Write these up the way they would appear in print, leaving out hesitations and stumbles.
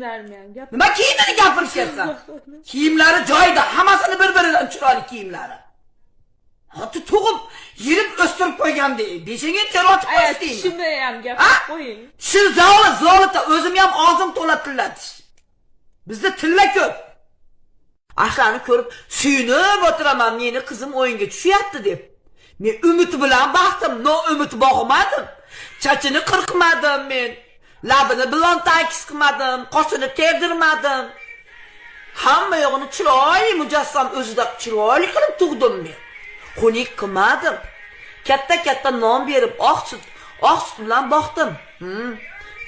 Kiyimlarimni ham gap. Nima kiyimini gapirishyapsan? Kiyimlari joyida, hammasini bir-biridan chiroyli kiyimlari. Ha, tug'ib, yirib o'stirib qo'ygandek. Beshingga terotib Aya, qo'yish deymi? Tishimni ham Ha? gapirib qo'ying. Tishi золото, золото, o'zim ham og'zim to'la tilla tish. Bizda tilla ko'p. Ashlarni ko'rib suyunib o'tiraman, meni qizim o'yinga tushyapti deb. Men umid bilan baxtim, noumid boqmadim. Chachini qirqmadim men. Labini bilan takis qilmadim, qoshini terdirmadim. Hamma yog'ini chiroyli mujassam o'zida chiroyli qilib tug'dim men. Xunuk qilmadim. Katta-katta non berib, oq sut bilan boqdim.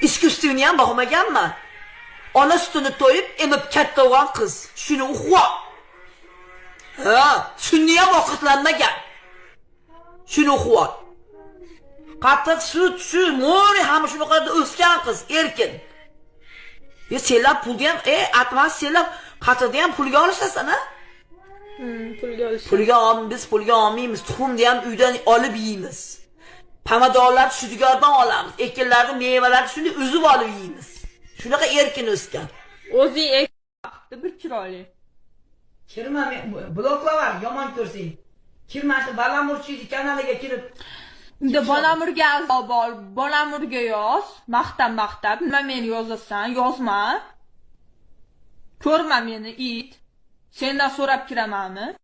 Искусственный ham boqmaganman. Ona sutini to'yib, emib katta bo'lgan qiz. Shuni uxvo. Ha, shuni ham ovqatlanmagan. Shuni uxvo. Qatiq, sut, shu, mo'ri hamma shunaqa o'sgan qiz, erkin. E senlar pulga ham, atmas senlar qatiqni ham pulga olishasan, ha? Pulga olish. Pulga ol, biz pulga olmaymiz. Tuxumni ham uydan olib yeymiz. Pomidorlarni shudgordan olamiz. Ekinlarni, mevalarni shunday uzib olib yeymiz. Shunaqa erkin o'sgan. O'zing ek bir chiroyli. Kirma, men bloklavar yomon ko'rsang. Kirma shu Balamurchiydi kanaliga kirib. Unda Bonamurga a'zo bor, Bonamurga yoz, maqtab maqtab, nima meni yozasan, yozma. Ko'rma meni, it. Sendan so'rab kiramanmi?